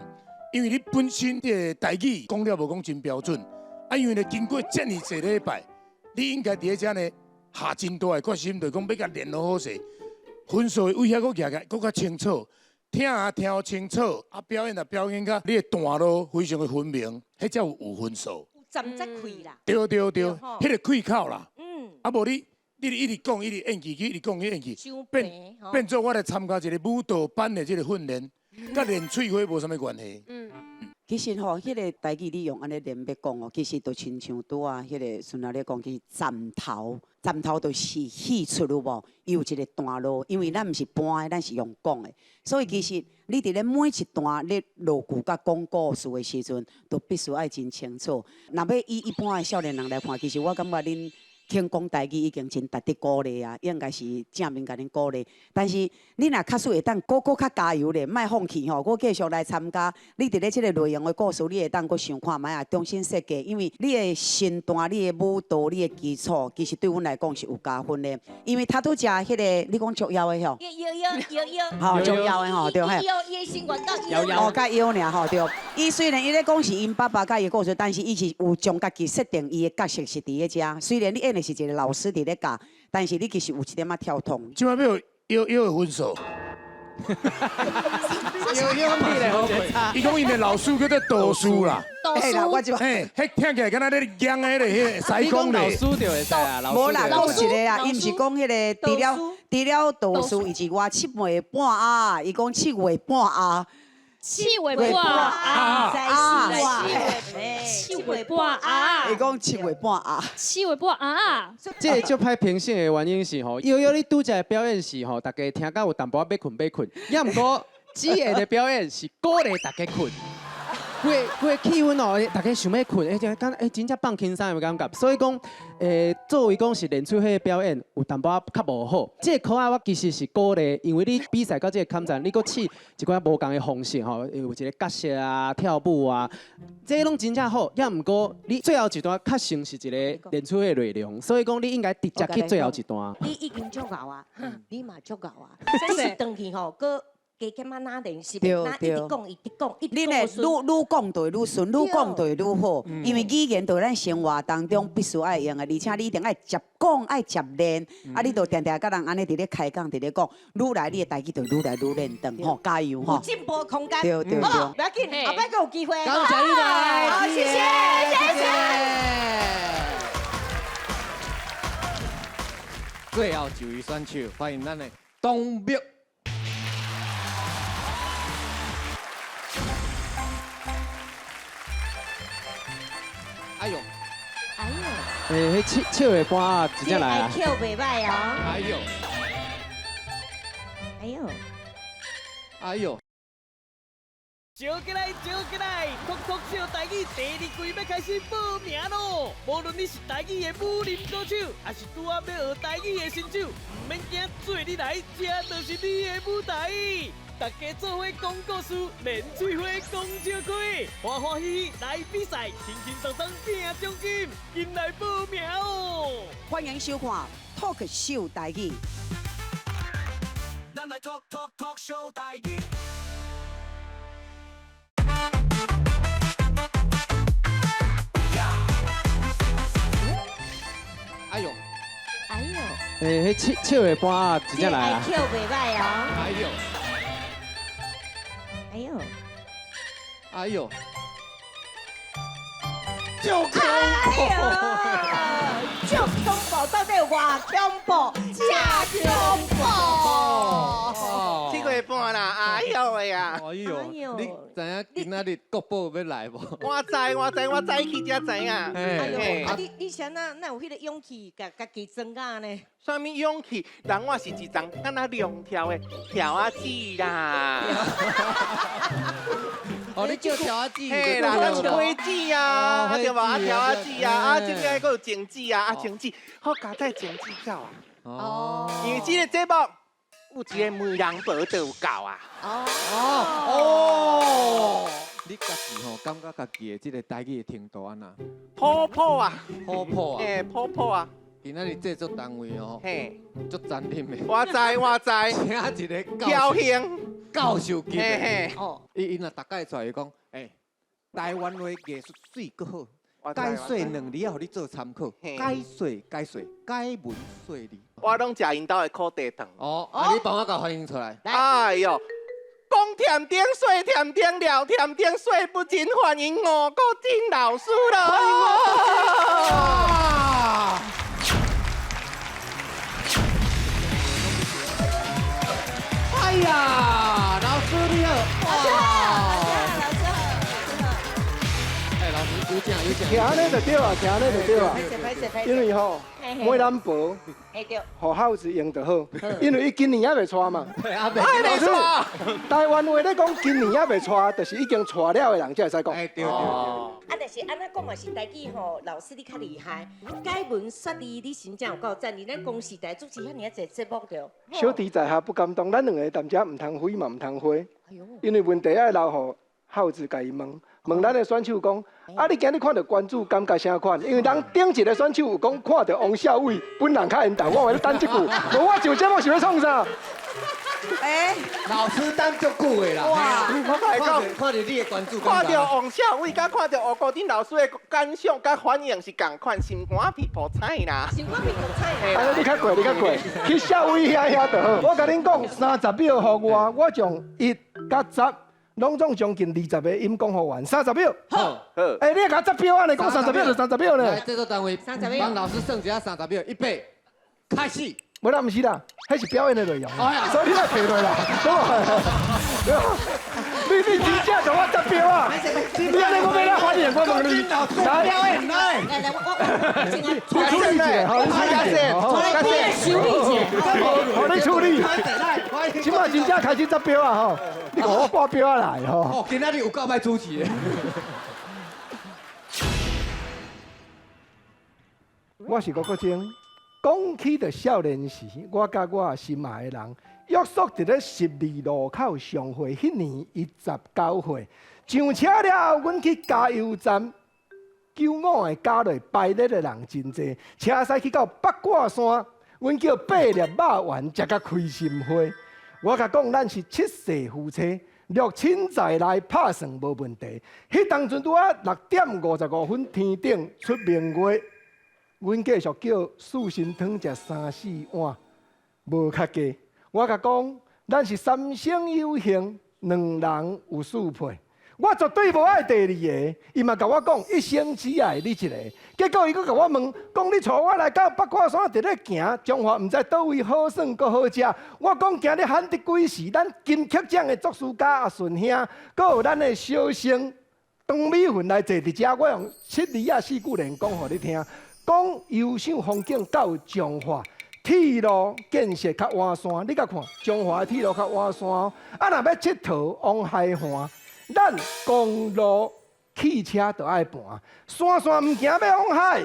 因為你本身這個台語講了無講真標準，啊，因為咧經過這爾濟禮拜，你應該佇咧遮呢下真大的決心，就講欲共練好好勢，分數的位遐閣舉起來，閣較清楚。聽也聽清楚，啊表演也表演甲你的段落非常的分明，彼才有分數。有站才開啦。對對對，彼個開口啦。嗯。啊無你，你一直講，一直演戲，一直講，一直演戲，變做我來參加一個舞蹈班的這個訓練，佮練喙花無啥物關係。嗯。其實吼，彼個台語你用按呢連欲講哦，其實就親像拄仔彼個孫仔咧講，其實站頭，站頭就是戲出有無？伊有一個段落，因為咱毋是搬的，咱是用講的，所以其實你佇咧每一段咧落句佮講故事的時陣，都必須愛真清楚。若欲以一般的少年人來看，其實我感覺恁肯講台語已經真值得鼓勵啊，應該是正面共恁鼓勵。但是你若確實會當閣較加油咧，莫放棄吼，閣繼續來參加。你佇咧這個內容的故事，你會當閣想看覓啊，重新設計，因為你的身段、你的舞蹈、你的基礎，其實對阮來講是有加分的。因為他拄則彼個，你講足枵的吼，枵枵。吼，足枵的吼，對嘿。伊的身懸到腰。哦，較枵爾吼，對。伊雖然伊咧講是𪜶爸爸佮伊的故事，但是伊是有將家己設定伊的角色是佇咧遮。雖然你演的是一個老師佇咧教，但是你其實有一點仔跳脫。這擺欲搖搖的分數，伊讲𪜶的老师叫做道士啦。道士我这嘿，彼听起来敢若咧讲的咧，彼个师公老咧。师就会使啊，老无啦，师讲一个啦，伊毋是讲彼个除了除了道士，伊是我七月半啊，伊讲七月半啊，七月半啊，七月半啊，伊讲七月半啊，七月半啊，这个足歹评审的原因是吼，瑶瑶你拄才的表演是吼，大家听到有淡薄仔欲睏欲睏，也毋过子妍的表演是鼓励大家睏。规规气氛哦，大家想欲睏，欸，就敢欸，真正放轻松的感觉。所以讲，作为讲是练出彼个表演，有淡薄仔较无好。这个考仔我其实是鼓励，因为你比赛到这个坎站，你阁试一寡无仝的方式吼，有一个角色啊、跳舞啊，这拢真正好。也毋过你最后一段较像是一个练出的内容，所以讲你应该直接去最后一段。你已经足𠢕啊，你嘛足𠢕啊，只是转去吼，阁加减仔哪练习，哪一直讲，一直讲，一直你呢，愈愈讲就会愈顺，愈讲就会愈好。因为语言在咱生活当中必须爱用的，而且你一定爱捷讲，爱捷练。啊，你就定定佮人按呢伫咧开讲，伫咧讲，愈来你的台语就愈来愈练长吼，加油吼！有进步空间。对对对好，不要紧，后摆阁有机会。感谢你来，好，谢谢，谢谢。最后一位选手，欢迎咱的董玉。哎呦，哎呦，欸，彼七月半啊，真正来啊！这个袂䆀哦。哎呦，哎呦，哎呦，招起来，招起来！脱口秀台语第二季欲开始报名咯！无论你是台语的武林高手，还是拄仔欲学台语的新手，毋免惊，做你来，这就是你的舞台。大家做伙讲故事，练嘴花讲笑话，欢欢喜喜来比赛，轻轻松松拼奖金，紧来报名哦！欢迎收看脱口秀台语。咱来 talk talk talk show 台语。哎呦，哎呦，欸，彼七月半啊，真正来啊！这个袂䆀哦。哎呦，哎呦，哎呦，就恐怖，就恐怖，到底有偌恐怖？真恐怖！七月半啦，哎呦喂啊！哎呦，你知影今仔日国宝欲来无？我知，我知，我早起才知影。哎呦，啊你你啥那哪有彼个勇气，共家己装甲呢？啥物勇气？人我是一丛敢若龙跳的跳仔子啦。哦，你叫跳仔子？嘿啦，咱有花子啊，对无？啊跳仔子啊，啊这个阁有情子啊，啊情子，好加载情子走啊。哦。因为这个节目有一个媒人婆就有够啊。哦哦。你家己吼，感觉家己的这个台语的程度按怎？普普啊。普普啊。嘿，普普啊。今仔日制作单位哦，嘿，足残忍的。我知，我知。请一个教授，教授级的。哦。伊若逐摆出来，伊讲，欸，台湾话艺术媠阁好，解说两字仔，予你做参考。解说解说，解文说理。我拢食𪜶兜的苦茶糖。哦，啊，你帮我共翻译出来。哎呦，讲甜点说甜点，聊甜点说不尽，欢迎吴国珍老师咯。哎呀，老师你好！老师好，老师好，哎，老师有请有请。徛咧就对啊，徛咧就对啊。因为吼，媒人婆，予孝子用就好，因为伊今年还袂娶嘛。还未娶。台湾话咧讲，今年还袂娶，就是已经娶了的人才会使讲。哎，对对对。啊，但是按怎讲嘛是台语吼，老师你较厉害，解文说字你真正有够赞，你咱公视台主持遐尔济节目著。小弟在下不敢当，咱两个踮遮毋通飞嘛毋通飞，因为问题爱留予孝子共伊问。问咱的选手讲，啊，你今日看著关注感觉啥款？因为人顶一个选手有讲看著王少伟本人较缘投，我话你等这句，无我上节目是欲创啥？哎，老師等足久的啦。哇我共你講，看著你的關注，看著王小偉，佮看著吳國桢老師的感想佮反應是仝款，心肝脾破彩啦。心肝脾破彩。啊，你較過，你較過，去小偉遐遐就好。我共恁講，30秒予我，我將1佮10，攏總將近20個音講予完。30秒。好。好。欸，你共十秒按呢，講30秒就30秒咧。來，製作單位，幫老師算一下30秒，預備，開始。無啦，毋是啦，彼是表演的內容，所以你莫提落啦，對無？你真正就我十秒啊！你按呢我欲怎反應？我問你。來表演來來，我處理一下，好，你處理一下，好，好，你處理。這擺真正開始十秒啊！吼，你看我掛表來吼。哦，今仔日有夠歹主持的。我是郭國楨。講起著少年時，我佮我心愛的人約束佇咧十字路口相會。彼年伊19歲，上車了後，阮去加油站，95個加落排列的人真濟，車駛去到八卦山，阮叫8粒肉丸食甲開心花。我共講，咱是七世夫妻，六親在內拍算無問題。彼當陣拄仔6點55分，天頂出明月。阮繼續叫四神湯食三四碗，無較低。我共講，咱是三生有幸，兩人有四配。我絕對無愛第二個，伊嘛共我講一生只愛你一個。結果伊閣共我問，講你帶我來到八卦山佇咧行，彰化毋知佗位好耍閣好食。我講今日罕得幾時，咱金曲獎的作詞家阿順兄，閣有咱的小生張美雲來坐佇遮，我用7字仔4句連講予你聽。講優秀風景到彰化，鐵路建設較完善，你共看彰化的鐵路較完善哦。啊，若欲𨑨迌往海岸，咱公路汽車就愛盤，山線毋行欲往海。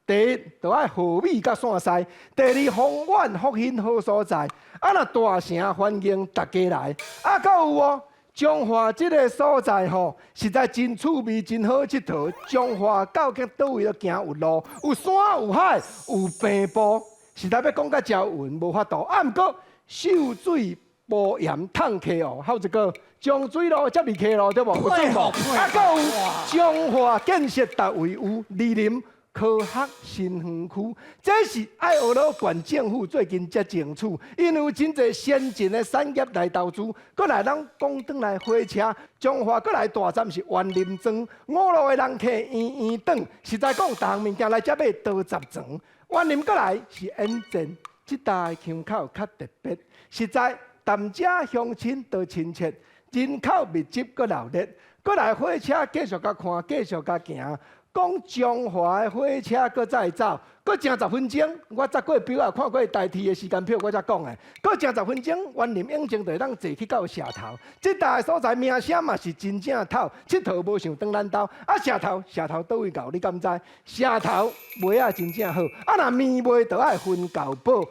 第一，就愛和美佮線西；第二，豐原福興好所在。啊，若大城歡迎大家來。啊，閣有哦。彰化這个所在吼，實在真趣味，真好𨑨迌。彰化到底佗位都行有路，有山有海有平埔，實在欲講甲遮勻無法度。啊，毋過秀水無鹽淌溪哦，還有一個彰水路、接二溪路對無？有算無？啊，閣有彰化建設逐位有二林科學新園區，這是愛學老縣政府最近才爭取，因為有真濟先進的產業來投資，閣來咱講轉來火車，彰化閣來大站是員林莊，五路的人客圓圓轉，實在講，逐項物件來遮買多十層。員林閣來是引進，這搭的腔口較特別，實在踮遮鄉親都親切，人口密集閣熱鬧，閣來火車繼續共看，繼續共行。講彰化的火車閣再走，閣爭10分鐘。我查過表啊，看過台鐵的時間表，我才講的。閣爭10分鐘，員林永靖就會當坐去到社頭。這搭的所在名聲嘛是真正透，𨑨迌無想轉咱兜。啊，社頭社頭佗位厚，你敢知？社頭賣仔真正好，啊，若麵賣就愛分厚薄。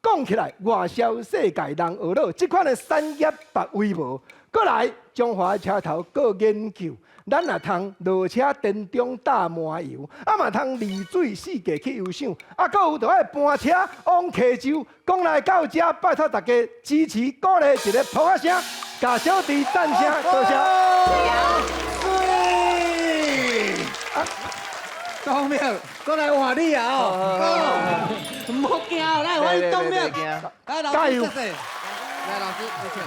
講起來，外銷世界人學老，這款的產業別位無。閣來彰化的車頭閣研究。咱若通落車田中搭麻油，啊嘛通離水四界去游賞，啊閣有就愛搬車往溪州。講來到遮，拜託大家支持鼓勵一個噗仔聲，共小弟讚聲，多謝。東明，過來換你啊！哦，毋好驚，來換東明，來老師，謝謝。來老師，謝謝。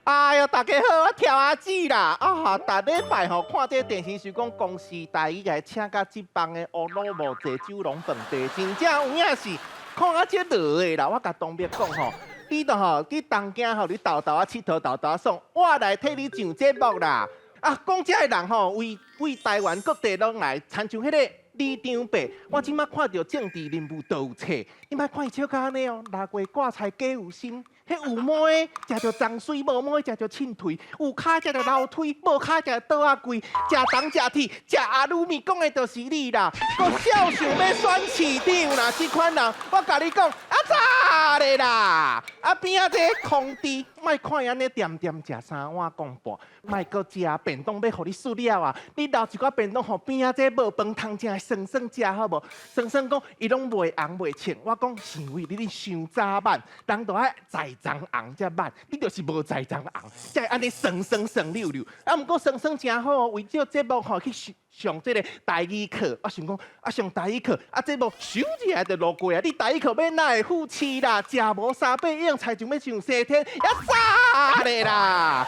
哎喲，大家好，我跳阿姊啦！啊，逐禮拜吼看這電視，想講公視台語來請甲這幫的烏魯木濟酒龍飯地，真正有影是看啊這落的啦。我共東明講吼，你著吼去東京吼，你沓沓仔𨑨迌沓沓仔爽，我來替你上節目啦。啊，講這个人吼，為台灣各地攏來，親像彼个李長伯，我這擺看著政治人物都有冊，你莫看伊笑甲按呢哦，六月掛菜假有心。彼有毛的食著髒水，無毛的食著凊腿，有跤食著樓梯，無跤食桌仔櫃，食銅食鐵食阿魯米，講的就是你啦。閣痟想欲選市長啦，這款人，我共你講，啊咋咧啦？啊邊仔這個空地，莫看伊按呢恬恬食三碗公半，莫閣食便當欲予你輸了啊！你留一寡便當予邊仔這無飯通食的酸酸食好無？酸酸講伊攏袂紅袂青，我講是因為你你傷早挽，人都愛在鬃紅才挽，你就是無在鬃紅，才會按呢酸酸酸溜溜。啊，毋過酸酸誠好，為這節目吼去上這個台語課，我想講啊上台語課，啊節目咻一下就落過啊！你台語課欲哪會赴試啦？食無三百用，菜就欲上西天，也早咧啦！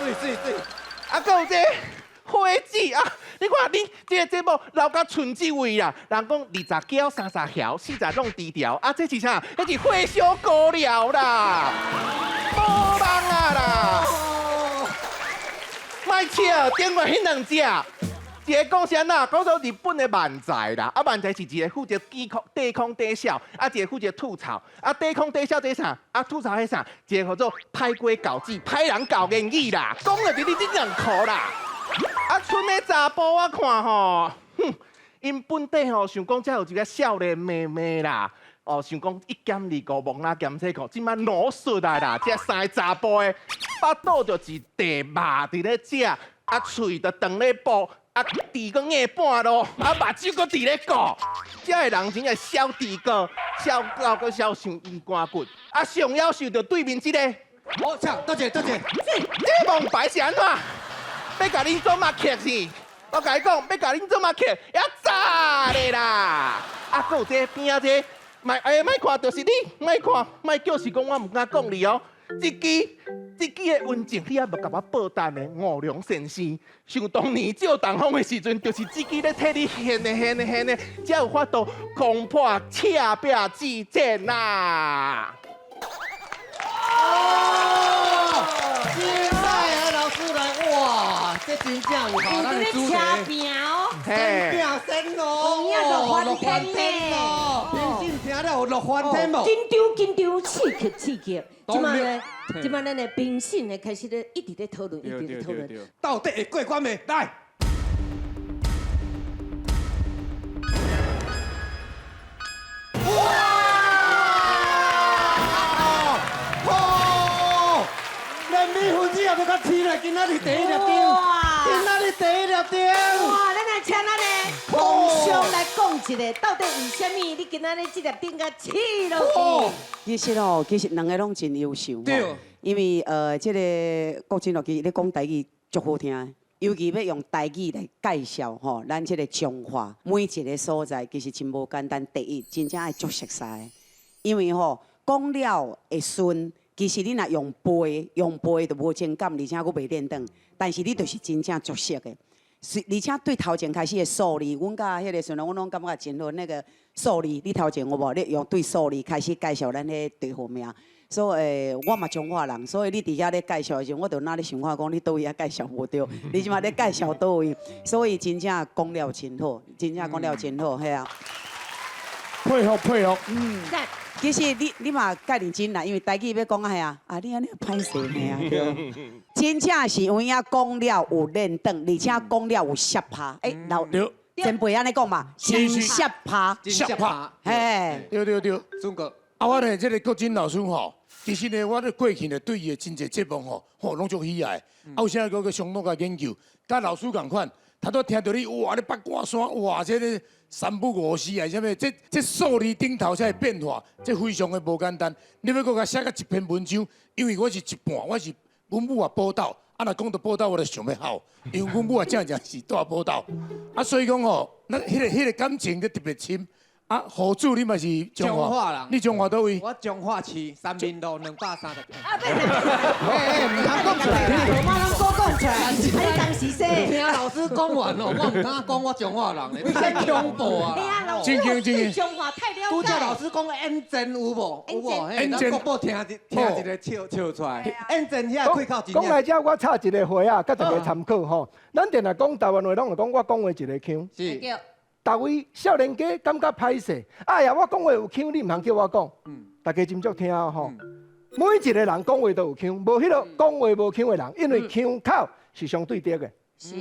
對對對，啊，閣有這花子啊！你看你這個節目留甲賰這位啦，人講29、30條、40弄低調，啊，這是啥？這是火燒高寮啦，無夢啊啦！莫笑，頂懸彼兩隻。一个講啥啦？講說日本的漫才啦，啊漫才是一个負責低空低空低笑，啊一个負責吐槽，啊低空低笑這啥？啊吐槽彼啥？一个叫做歹雞教子，歹人教言語啦，講的就是你這兩箍啦。啊，賰的查埔我看吼，哼，𪜶本地吼想講遮有一个少年妹妹啦，哦，想講一減二五摸哪減這個，這擺老實來啦，這三个查埔的，腹肚就是地肉佇咧食，啊喙就長咧哺。啊，豬閣硬半路，啊，目睭閣佇咧顧，這个人真正痟豬哥，痟到閣痟像魚肝骨。啊，上夭壽就對面這个。好，唱，多謝多謝。這王牌是按怎？欲共恁做馬客是？我共你講，欲共恁做馬客，也早咧啦。啊，閣有這邊仔這，莫哎，莫看，就是你，莫看，莫叫是講我毋敢講你哦。這支這支的溫情，你猶無共我報答呢？吳良先生，想當年借東風的時陣，就是這支咧替你獻的獻的獻的，才有法度攻破赤壁之戰啊！哦，精彩啊，老師來，哇，這真正有效咱的主題。先拼先咯，樂翻天咯，評審聽了有樂翻天無？緊張緊張，刺激刺激。這擺呢，這擺咱的評審呢開始咧一直咧討論，一直咧討論，到底會過關未？來。哇！哦！連米粉子也欲較起來，今仔日第一粒燈，今仔日第一粒燈。哇！咱來請咱的王叔來講一下，到底為啥物你今仔日這粒燈共起落去？其實哦，其實兩个攏真優秀。對。因為這个郭真樂其實咧講台語足好聽，尤其欲用台語來介紹吼，咱這个彰化每一个所在其實真無簡單。第一，真正愛足熟悉，因為吼講了會順，其實你若用背，用背就無情感，而且閣袂練轉。但是你就是真正足熟的，而且對頭前開始的數字，阮佮彼个時陣，阮攏感覺真好。那個數字，你頭前有無？你用對數字開始介紹咱彼個地號名。所以我嘛彰化人，所以你佇遐咧介紹的時陣，我就哪咧想看講你佗位遐介紹無對，你這擺咧介紹佗位，所以真正講了真好，真正講了真好，嘿啊。佩服佩服。嗯。其實你嘛蓋認真啦，因為台語欲講啊，嘿啊，啊你按呢歹勢嘿啊，對。真正是有影講了有練轉，而且講了有攝拍。欸，老前輩按呢講嘛，真攝拍，攝拍，嘿，對對對，準確。啊，我呢，這个郭真老師吼，其實呢，我咧過去呢對伊的真濟節目吼，吼攏足喜愛。啊，有啥閣閣相當共研究，佮老師仝款，頭拄聽著你哇，咧八卦山哇，這个三不五時啊，啥物？這數字頂頭才會變化，這非常的無簡單。你欲閣共寫甲一篇文章，因為我是一半，我是阮母也寶斗，啊，若講到寶斗，我就想欲哭，因為阮母也正正是蹛寶斗，啊，所以講吼，咱彼个感情閣特別深。啊，何主你嘛是彰化人，你彰化佗位？我彰化市三民路230。啊，別！欸，毋通講出來，無嘛攏講出來。啊，你當時說。聽老師講完哦，我毋敢講我彰化人咧，太恐怖啊！嘿啊，老師對彰化太了解。拄才老師講演真有無？有無？嘿，咱國寶聽一聽一个笑笑出來。演真遐開口真。講來遮，我插一个話啊，佮大家參考吼。咱定定講台灣話，攏會講我講話一个腔。是。逐位少年家感覺歹勢，哎呀，我講話有腔，你毋通叫我講。大家斟酌聽吼。每一個人講話都有腔，無彼个講話無腔的人，因為腔口是相對的。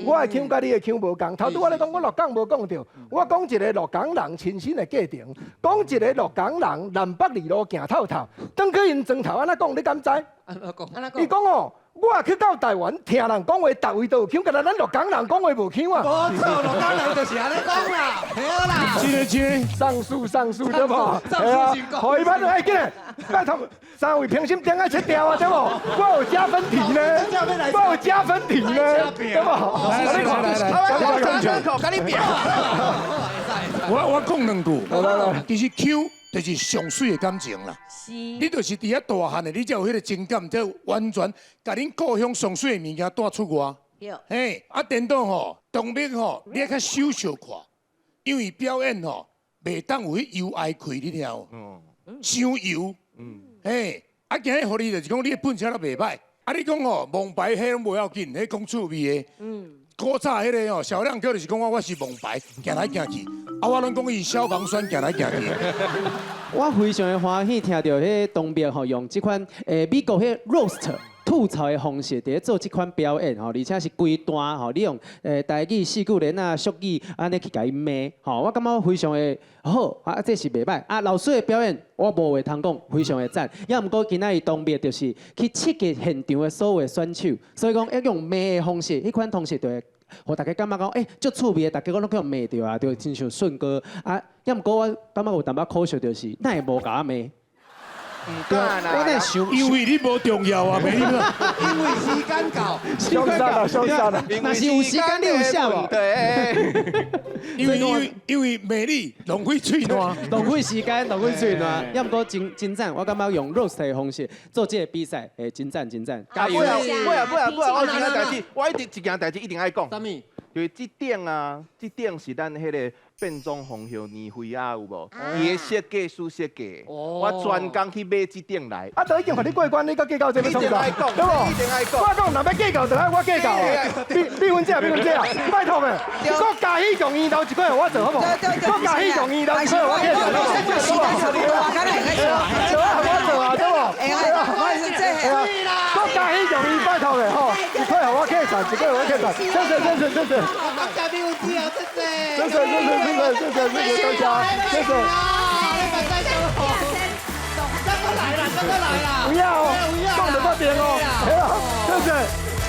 我的腔佮你的腔無仝。頭拄我咧講，我鹿港無講著，我講一個鹿港人親身的過程，講一個鹿港人南北二路行透透，轉去𪜶莊頭按怎講？你敢知？按怎講？伊講哦，我去到台灣聽人講話，逐位都有腔，敢若咱鹿港人講話無腔啊。無錯，鹿港人就是按呢講啦，對啦。真的真的，上訴上訴對無？上訴成功。予伊們哎，緊來，拜託，三位評審頂愛切掉啊，對無？我有加分題呢，我有加分題呢，對無？來來來來，來，佮你拼。我講兩句，其實腔就是上媠的感情啦。是。你就是佇遐大漢的，你才有彼個情感，才完全共恁故鄉上媠的物件帶出外。對。嘿，啊，顛倒吼，當兵吼，你愛較守小看，因為表演吼，袂當有彼油哀氣，你聽無？傷油。嘿，啊，今日予你就是講你的本事都袂歹。啊，你講吼，王牌彼攏無要緊，彼講趣味的。古早彼個吼，小亮哥就是講我是王牌，行來行去，啊，我攏講伊消防栓行來行去。我非常的歡喜聽著彼個東碧吼用這款美國彼 roast 吐槽的方式，佇咧做這款表演吼，而且是規段吼，你用台語、四句聯啊、俗語按呢去共伊罵吼，我感覺非常的好，啊，這是袂䆀。啊，老師的表演我無話通講，非常的讚。也毋過今仔日東碧就是去刺激現場的所有選手，所以講要用罵的方式，彼款方式就會。予大家感覺講，欸，足趣味的，大家攏去予罵著啊，就親像順哥啊。也毋過我感覺有淡薄可惜，就是哪會無共我罵？毋敢啦，我那想，因為你無重要啊，罵你。因為時間到，瀟灑啦，瀟灑啦。若是有時間，你有寫無？對。因為罵你浪費喙瀾，浪費時間，浪費喙瀾。也毋過真真讚，我感覺用 roast 的方式做這個比賽，會真讚真讚。加油！不要不要不要！我一件代誌，我一定一件代誌一定愛講。啥物？就是這頂啊，這頂是咱彼個變裝皇后年會啊，有無？伊的設計師設計，我專工去買這頂來。啊，都已經予你過關，你閣計較這欲創啥？對無？一定愛講。我講，若欲計較，就愛我計較。美芬姐，美芬姐，拜託的，閣嘉義強醫頭一個予我做好無？閣嘉義強醫頭一個予我計較，對無？我做啊，對無？我是這。閣嘉義強醫拜託的吼，一個予我計算，一個予我計算，謝謝謝謝謝謝。感謝美芬姐啊，謝謝。謝謝謝謝謝謝謝謝謝大家，謝謝。你咪真好。再過來啦，再過來啦。不要哦，講得這邊哦，謝謝。